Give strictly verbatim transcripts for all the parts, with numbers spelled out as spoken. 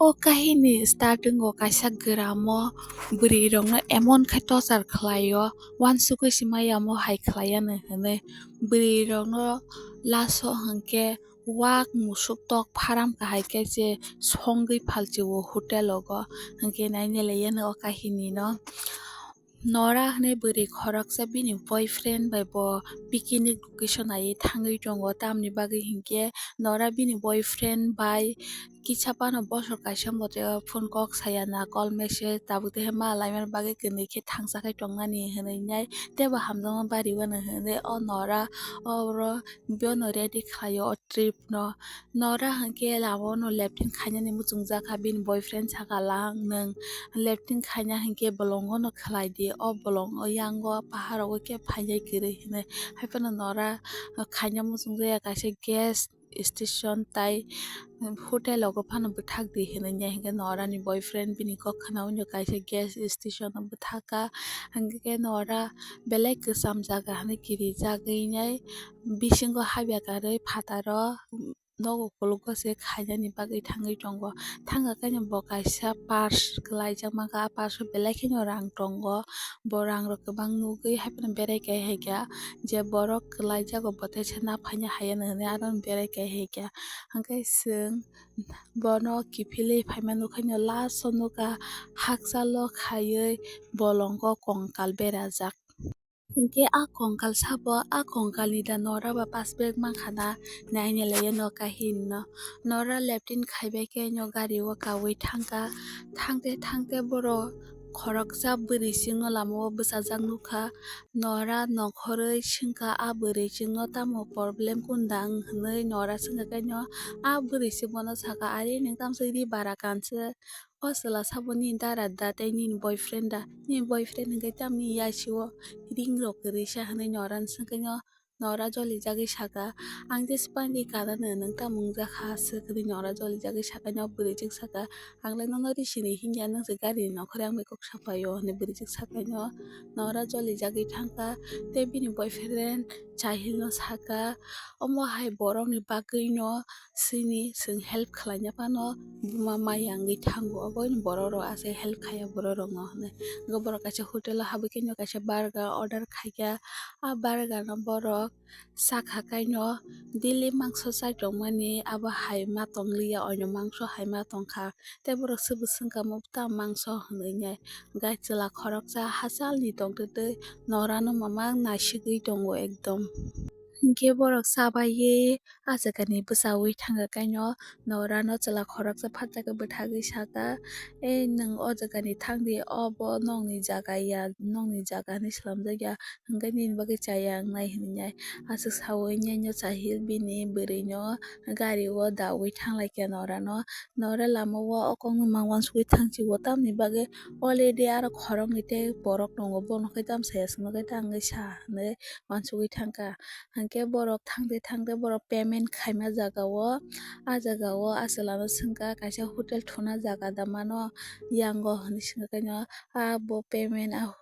O kahini starting o kaisa gramo bwrwi rokno emon khe torture khlaio, uansugwi se maya omo hai khlaiya hinwi. Bwrwi rokno last o hinkhe wak musuk tok pharam kahai khe se songwi phalchio hotel rogo, hinkhe nainai laiyano o kahini no. Nora hwnwi bwrwi khoroksa bini boyfriend bai bo picnic location naiwi thangwi tongo, tamni bagwi hinkhe Nora bini boyfriend bai kisa phano bosor kaisa bo phone kok saya na, call message tabuk tei ma laimani bagwi kwnwi khe thangsa khai tongnani hinwi nai teibo hamjakma bari uanw hinwi o Nora oro bono ready khlaio o trip no. Nora hinkhe lama o no left-in khainani muchungjak kha, bini boyfriend saka, "Lang nwng left-in khaina hinkhe bolongo no khlai di, o bolongo yango pahar rogo khe phainai kwrwi," hinwi. Haiphano Nora khaina muchungjaya kaisa gas station tai hotel rogo phano bwthak di hinwi nai hinkhe Nora ni boyfriend bini kok khna o no kaisa gas station o bwthak kha. Hinkhe Nora belai kwcham jaga hinwi kirijagwi nai bisingo habya karwi phataro nogo kulugo se khainani bagwi thangwi tongo. Thangkha khe bo kaisa purse kwlaijak mankha, ah purse o belai kheno rang tongo. Bo rang rok kwbang nugwi haiphano berai kaihaikha, je borok kwlaijago bo teisa naphaina haiya hinwi aro berai kaihaikha. Hinkhe chwng bono kiphilwi phaima nukhaino last o nukha hakchalo khaiwi bolongo kongkal berajak. Hinkhe a kongkal sabo, a kongkalni da Nora ba pass bag mankha na, nainai laiyano kahini no. Nora left-in khaibai khe no gari o kaui thangkha. Thangte thangte borok khoroksa bwrwi chwngno lama o bwchajak nukha. Nora nongkhorwi swngkha a bwrwi chwngno, "Tamo problem kunda?" hinwi Nora swngkha khe no a bwrwi chwng bono saka, "Ari nwng tamo chwngri bara kanse?" O chwla sabo, "Nini dara da tei nini boyfriend da? Nini boyfriend hinkhe tamni yasi o ring rok kwrwi sa?" hinwi Nora swngkhe no Nora jolijagwi saka, "Ang je swpang ri kanano, nwng tamo wngjakha aswk?" hinwi Nora jolijagwi saka no bwrwi chwng saka, "Ang le nono ri sini hinya, nwng se gari ni nokhorwi ang bai kok sapaio," hinwi bwrwi chwng saka no Nora jolijagwi thangkha tei bini boyfriend Sahil no saka, "Omo hai borok ni bagwi no sini chwng help khlaina phano buma maya wngwi thango, obo ni borok rok aswk help khaiya borok rok no," hinwi. Hwnkhe borok kaisa hotel o habwi khe no kaisa burger order khaikha, a burger no borok sakha kaino daily mangso chai tongmani abo hai ma tongliya, oino mangso hai ma tongkha, tei borok swbo swngkha omo ta mangso hinwi nai. Gai chwla khoroksa hachalni tongtwtwi Norano mamang naisigwi tongo ekdom. Hinkhe borok chabaiwi ah jagani bwchaui thangkha kaino Norano chwla khoroksa phatarkhe bwthagwi saka, "E nwng o jagani thangdi, obo nokni jaga ya, nokni jaga hinwi swnamjakya, hinkhe nini bagwi chaya wngnai," hinwi nai. Aswk saui nai no Sahil bini bwrwino gari o daui thanglaikha Norano. Nora lama o o kokno mang uansugwi thangsi o, tamni bagwi already aro khoroknwi tei borok tongo, bono khe tamo saya swngno khe ta wngwi sa hinwi uansugwi thangkha. Hinkhe borok thangde thangde borok payment khaima jaga o, ah jaga o ah chwla no swngkha kaisa hotel thuna jaga da mano yango hinwi swngkha kaino, ah bo payment ah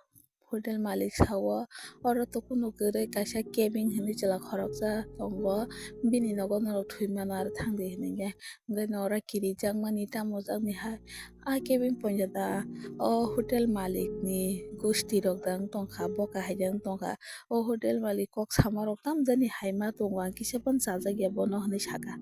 hotel malik sao, oro to kunu kwrwi kaisa cabin hinwi chwla khoroksa tongo, bini nogo norok thwi mano aro thangdi hinwi khe, hwnkhe norok kirijakmani tamo jakni hai. A cabin pointa da o hotel malik ni gusti rok da wng tongkha, bo kahai da wng tongkha. O hotel malik kok sama rok tamjani hai ma tongo, ang kisa phano chajak ya bono hinwi saka.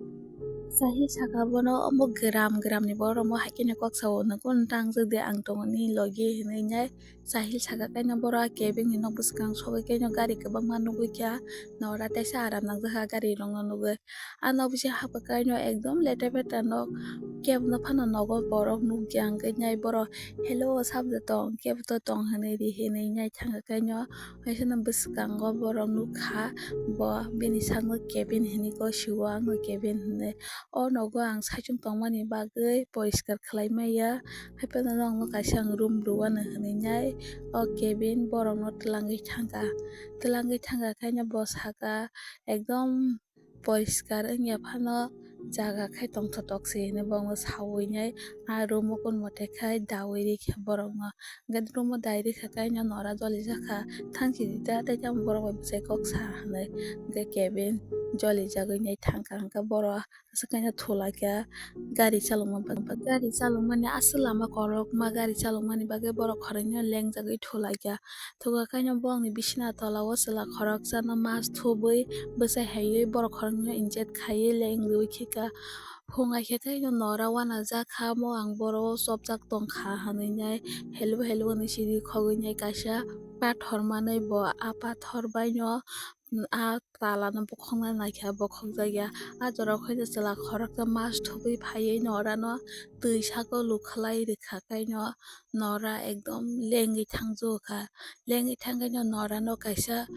Sahil saka bono, omo gram gram ni borok omo hai khe ni kok sao, nokol tangjak di, ang tongo nini logi hinwi nai. Sahil saka kaino borok a cabin ni nok bwskang sogwi kaino gari kwbangma nugwi kha, Nora teisa aram nangjak kha gari rok no nugwi. A nok bisingo hapkha kaino ekdom leta peta nok, kebo no phano nogo borok nukya, hwnkhe nai borok, "Hello, sabja tong?" Kebo to tong hinwi ri hinwi nai thangkha kaino, waisa no bwskango borok nukha, bo bini sakno cabin hinwi gosio, ano cabin hinwi. O nogo ang saichung tongmani bagwi poriskar khlai maya, haiphano nokno kaisa ang room rwano hinwi nai o cabin borokno twlangwi thangkha, twlangwi thangkha kaino bo saka ekdom poriskar wngya phano jaga khai tongthotok se hinwi borokno sawi nai, a room o kun mote khai dawi rikha borokno. Hwnkhe room o dai rikha khe aino nora jolijak kha, thang sidi da tei tamo borok bai bwsai kok sa hinwi. Hwnkhe Kevin jolijagwi nai thangkha, hwnkhe borok aswk kaino thulaikha gari chalokma bagwi. Gari chalokmani aswk lama kolokma, gari chalokmani bagwi borok khoroknwi lengjagwi thulaikha. Thukha khe aino bongni bisina tola o chwla khoroksa no mas thubui bwsai haiwi borok khoroknwi inject khaiwi lengwi khika. Phungai khe tei no nora uanajak kha, mo ang boro o chopjak tongkha hinwi nai hello hello hinwi sidi khogwi nai kaisa pathor manwi bo a pathor bai no a tala no bokhokna naikha, bokhokjak ya. A jora o khe chwla khoroksa mas thubui phaiwi norano twi saka o lukhlai rwkha khe no nora ekdom lengwi thangjago kha. Lengwi thangkhe no norano kaisa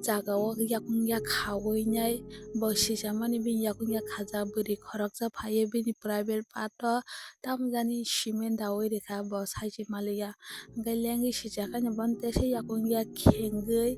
jaga o yakung yak khawi nai bo sijamani bini yakung yak khajak, bwrwi khoroksa phaiwi bini private part o tamo jani cement dawi rwkha bo sai se maliya. Hwnkhe lengwi sijak khe no bono teisa yakung yak khengwi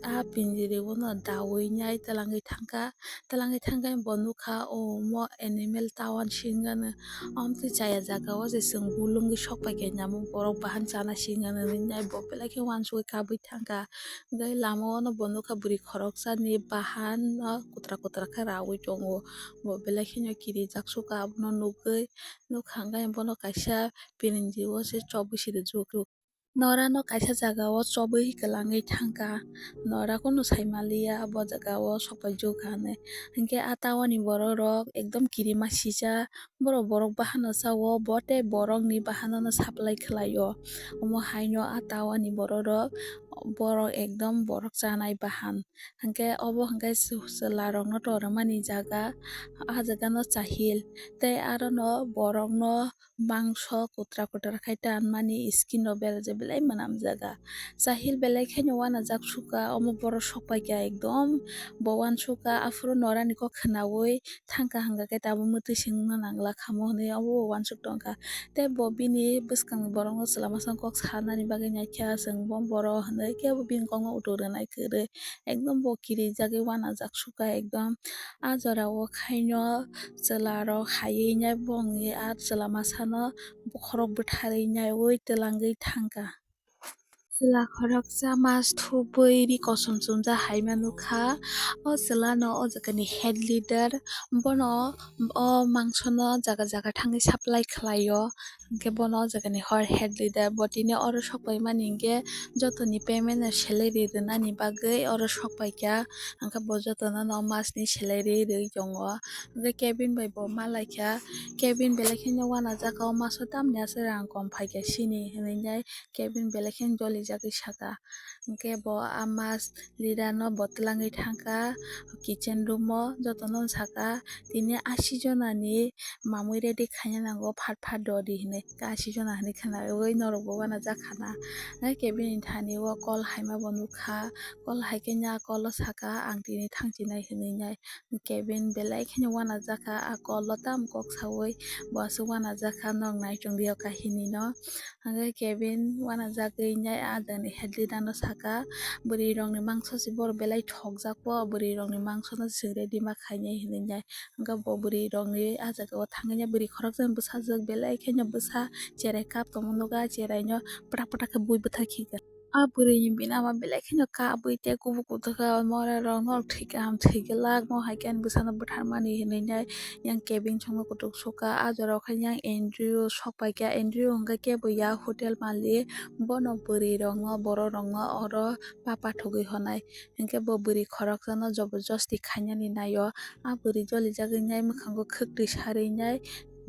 a pinjiri o no dawi nai twlangwi thangkha. Twlangwi thangkhe bo nukha, o omo animal tawan se wngano. Omo twi chaya jaga o je chwng bulungwi sok paikha hinwi borok bahan chana se wngano hinwi bo belai khe uansugwi kabui thangkha. Hwnkhe lama o no bo nukha bwrwi khoroksani bahan no kwtra kwtra khe rawi tongo. Bo belai kheno kirijak sukha, abono nugwi nukha hwnkhe bono kaisa piringi o se chobwi siri jukjak. Norano kaisa jaga o chobwi kwlangwi thangkha. Nora kunu sai maliya, bo jaga o sok paijukha hinwi. Hinkhe a tawani borok rok ekdom kirima sijak. Borok, borok bahano sao, bo tei borokni bahano no supply khlaio. Omo haino a tawani borok rok, borok ekdom borok chanai bahan. Hinkhe obo hinkhe chwla rokno tormani jaga. A jaga no chahil tei aro no borok no mangso kwtra kwtra khai tanmani skin rok berajak belai mwnam jaga. Chahil belai kheno uanajak sukha, omo borok sok paikha ekdom bo uansukha, aphuru norani kok khwnawi thangkha hwnkha khe tabuk mwtwi swngna nangla khamo hinwi obo bo uansuk tongkha. Tei bo bini bwskangni borokno chwla masa kok sanani bagwi naikha chwng bo borok hinwi kebo bini kokno utu rwnai kwrwi ekdom bo kirijagwi uanajak sukha ekdom. A jora o khaino chwla rok haiwi nai bongni a chwla masa no bokhorok bwtharwi naiwi twlangwi thangkha. Chwla khoroksa mas thubui ri kosom chumjak hai ma nukha. O chwla no o jaga ni head leader, bono o mangso no jaga jaga thangwi supply khlaio. Hinkhe bono o jaga ni hor head leader, bo tini oro sok pai mani hinkhe joto ni payment no salary rwnani bagwi oro sok paikha. Hinkhe bo joto no no mas ni salary rwi tongo. Hinkhe Kevin bai bo malaikha, Kevin belai kheno uanajak o maso tamni aswk rang kom phaikha sini hinwi nai. Kevin belai kheno jolijagwi saka. Hinkhe bo a mas leader no bo twlangwi thangkha kitchen room o, jotono saka tini asi jonani mamui ready khaina nango, phat phat dodi hinwi. Asi jona hinwi khwnawi norokbo uanajak khana. Hinkhe bini thani o call haima bo nukha, call haikhe nya call o saka ang tini thangchinai hinwi nai. Kevin belai kheno uanajak kha, a call o tamo kok sawi bo aswk uanajak kha, norok naichongdi o kahini no. Hwnkhe Kevin uanajagwi nai a jani head leader no saka, bwrwi rokni mangso se borok belai thokjak bo, bwrwi rokni mangso no swk ready ma khainai hinwi nai. Hwnkhe bo bwrwi rokni a jaga o thangwi nai bwrwi khoroksa ni bwsajwk belai kheno bwsa cherai kap tongma nukha, cherai no pwtak pwtak khe bui bwthai khikha. A bwrwi ni bini ama belai kheno kabwi tei kubuk kubuk kha, morarok norok thwi kaham thwi glak, mo hai khe ani bwsano bwtharmani hinwi nai yang Kevin songno kutuk sukha. A jora o khe yang Andrew sok pai kha, Andrew hwnkhe kebo ya hotel malik, bono bwrwi rokno borok rokno oro pa pathogwi honai, hinkhe bo bwrwi khoroksano joborjosti khainani naio. A bwrwi jolijagwi nai mwkhango khwktwi sarwi nai.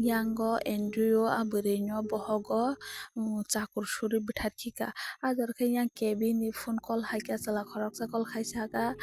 Yango Andrew o a bwrwino bohogo, um, chakur suri bwthar khika. A jora khe yang Kevin ni phone call hai khe chwla khoroksa call khai saka,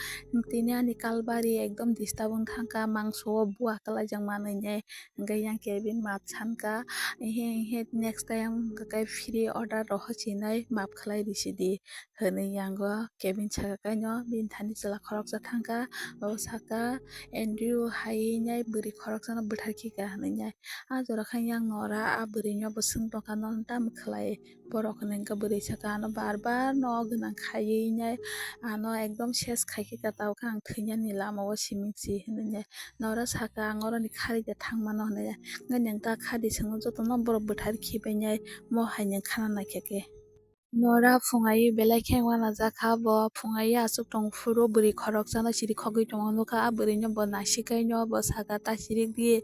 "Tini ani kalbari ekdom disturb wng thangkha, mangso o bua kwlaijak manwi nai." Hwnkhe yang Kevin maap sanka, "Ehe, ehe, next time hwnkhe free order rohorchinai maap khlai risidi." Hwnwi yango Kevin saka kaino bini thani chwla khoroksa thangkha, bo saka, "Andrew hai nai bwrwi khoroksano bwthar khika," hwnwi nai. A jora khe yang Nora a bwrwino bo swng tongkha, "Nono tamo khlai?" Borok hwnwi wngkha, bwrwi sakha, "Ano bar bar no gwnang khaiwi nai, ano ekdom ses khaikhe ka, tabukhe ang thwinani lama o siming si," hwnwi nai. Nora sakha, "Ang oroni khari de thang mano," hwnwi. Hwnkhe nwng ta khadi swngno jotono borok bwthar khibai nai, mo hai nwng khana naikha khe. Nora phungai belai khe uanajak kha, bo phungai aswk tong phuru bwrwi khoroksano chiri khogwi tongo nukha. A bwrwino bo naisikai no bo sakha, "Ta chirik di,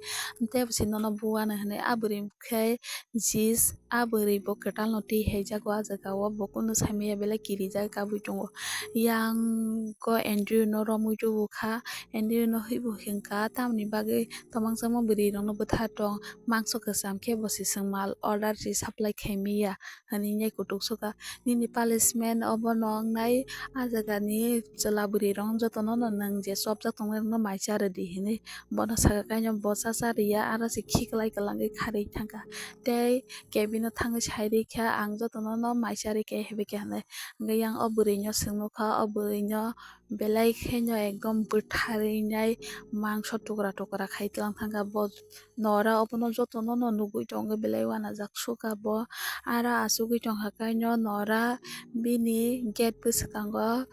tei bo se nono buano," hwnwi. A bwrwi khe jis, a bwrwi bo kwtalno twi haijago. A jagao bo kunu saimaya belai kirijak kabui tongo. Yang o Andrew no romwi tubu kha, Andrew no hwibu hwnkha, "Tamoni bagwi tomangjakma bwrwi rokno bwthar tong, mangso kwcham khe bo se chwng mal order ri supply khaimaya?" hwnwi nai kutuk sukha. "Nini punishment obono wngnai, a jagani chwla bwrwi rok jotono no nwng je chopjak tongnai rokno mai cha rwdi," hwnwi bono sakha. Kaino bo cha cha rwya, aro se khiklai kwlangwi kharwi thangkha. Tei cabin o thangwi sai rwkha, "Ang jotono no mai cha rwkhe," hwnwi khe hwnwi. Hwnkhe yang o bwrwino swng nukha, o bwrwino belai kheno ekdom bwtharwi nai mangso tukra tukra khai tlang thangkha. Bo Nora obono jotono no nugwi tongo, belai uanajak sukha bo. Aro achugwi tongkha kaino Nora bini gate bwskango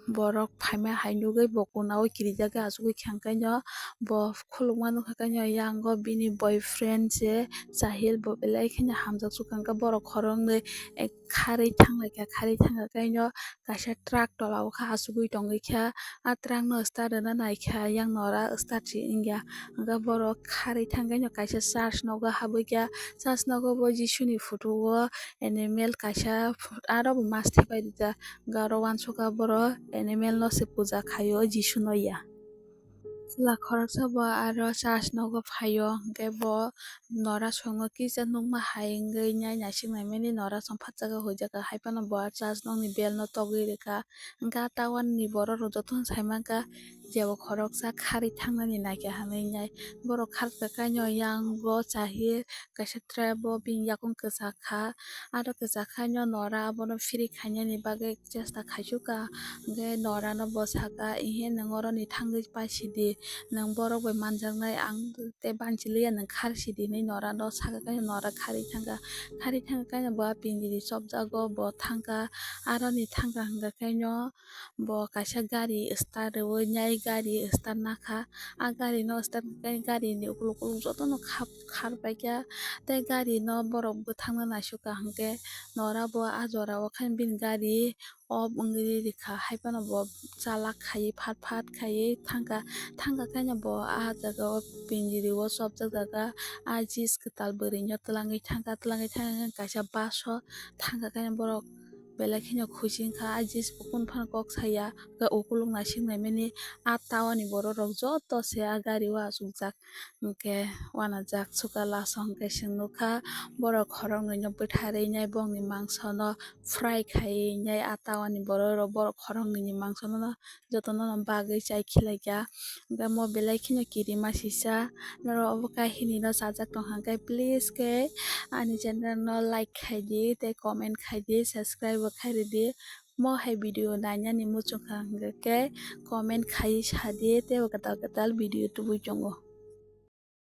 borok phaima hai nugwi bo kunao kirijagwi achugwi kha, hwnkhe no bo khulukma nukha kaino yango bini boyfriend se Sahil, bo belai kheno hamjak sukha, hwnkhe borok khoroknwi kharwi thanglaikha, kharwi thangkha kaino kaisa truck tola o khe achugwi tongwi kha. A truck no start rwna naikha, yang Nora start se wngya. Hwnkhe borok kharwi thangkhe no kaisa church nogo habwi kha. Church nogo bo Jisuni photo o animal kaisa pho-, aro bo mask thepai rijak. Hwnkhe aro uansukha borok animal no se puja khaio, Jisu no ya. Chwla khoroksa bo aro church nogo phaio, hwnkhe bo Nora songno kisa nukma hai wngwi nai naisik naimani Nora song phatjak huijak kha, hai phano bo church nokni bell no togwi rwkha. Hwnkhe a town ni borok rok jotono sai mankha, jebo khoroksa kharwi thangnani naikha hwnwi nai. Borok kharkha kaino yango Sahil kaisa truck bo bini yakung kwchak kha, aro kwchak khaino Nora abono free khainani bagwi chesta khaisukha. Hwnkhe Nora no bo sakha, "Ihe nwng oroni thangwi paisidi, nwng borok bai manjaknai, ang tei banchiliya, nwng kharsidi," hinwi Nora no sakha, kaino Nora kharwi thangkha. Kharwi thangkha kaino bo a pinjiri chopjago, bo thangkha, aroni thangkha hwnkha kaino bo kaisa gari start rwui nai, gari start nakha. A gari no start khe gari ni ukuluk ukuluk jotono khap kharpaikha, tei gari no borok bwthangna naisukha, hwnkhe Nora bo a jora o khe bini gari off wngwi rikha, hai phano bo chalak khaiwi phat phat khaiwi thangkha. Thangkha khe no bo a jaga o pinjiri o chopjak jaga a jis kwtal bwrwi no twlangwi thangkha, twlangwi thangkha khe kaisa bus o thangkha khe borok belai kheno khusi wngkha. A jis bo kunu phano kok saya, hwnkhe ukuluk naisik naimani a town ni borok rok joto se a gari o achukjak. Hwnkhe uanajak sukha last o hwnkhe chwng nukha borok khoroknwi no bwtharwi nai bongni mangso no fry khaiwi nai a town ni borok rok borok khoroknwi ni mangso no jotono no bagwi chai khilaikha. Hwnkhe mo belai kheno kirima sisa norok obo kahini no chajak tongkha hwnkhe please khe ani channel no like khaidi tei comment khaidi subscribe bo khairidi. Mo hai video nainani muchungkha hwnkhe comment khaiwi sadi tei bo kwtal kwtal video tubui tongo.